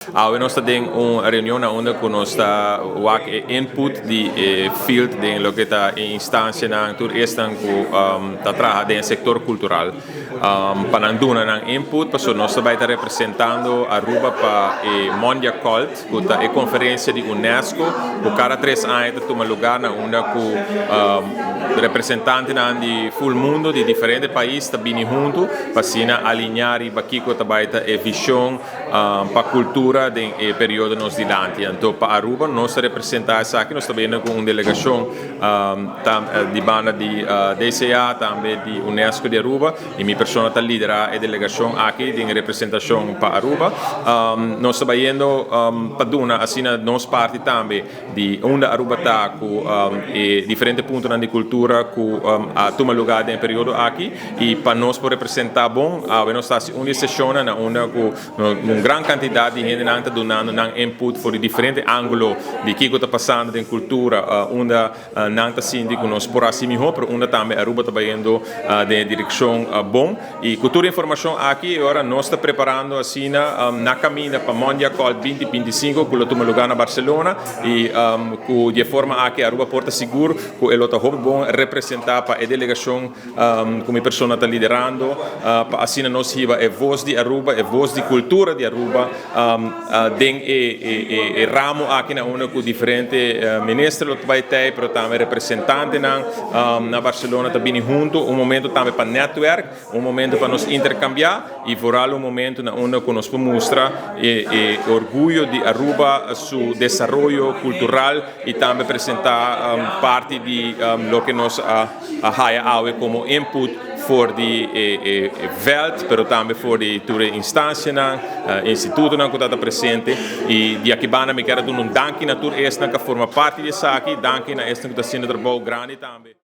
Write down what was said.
Awe nos ta den un reunion na unda ku nos ta wak e input di e field den loke ta e instancianan, tur esnan ku ta traha den e sektor kultural, pa nan duna nan input, pasobra nos ta bai ta representando Aruba pa e Mondiacult, ku ta e konferensia di UNESCO ku kada 3 aña ta tuma lugá, na unda ku representantenan di full mundo, di diferente pais, ta bini huntu pa asina alinea riba kiko ta bai ta e vision pa kultura den e periodo nos dilanti. Anto pa Aruba nos ta representá esaki, nos ta bini ku un delegashon di banda di DCA, tambe di UNESCO di Aruba, i mi persona ta liderá e delegashon aki den representashon pa Aruba. Nos ta bayendo pa duna asina nos parti tambe di unda Aruba ta ku e diferente puntonan di kultura ku a tuma lugá den e periodo aki, i pa nos por representá bon, awe nos ta hasi un di e seshonnan na unda ku un gran kantidat di hendenan ta dunando nan input for di diferente ángulo di kiko ta pasando den kultura, unda nan ta sinti ku nos por hasi mihó, pero unda tambe Aruba ta bayendo den direkshon bon. I ku tur informashon aki, ora nos ta preparando asina na kaminda pa Mondiacult 2025, ku lo tuma lugá na Barcelona, i ku di e forma aki Aruba por ta sigur ku e lo ta hopi bon representá pa e delegashon ku mi persona ta liderando, pa asina nos hiba e voz di Aruba, e voz di kultura di Aruba den e ramo aki, na unda ku diferente minister lo bai tei, pero tambe representantenan na Barcelona ta bini huntu. Un momento tambe pa netwerk, un momento pa nos interkambiá i vooral un momento na unda ku nos por mustra e orguyo di Aruba su desaroyo kultural i tambe presentá parti di loke nos a haya awe komo input for di e veld, pero tambe for di tur e instansianan, institutonan ku ta presente. I di aki banda mi ke duna un danki na tur esnan ku a forma parti di esaki, danki na esnan ku ta hasiendo trabou grandi tambe.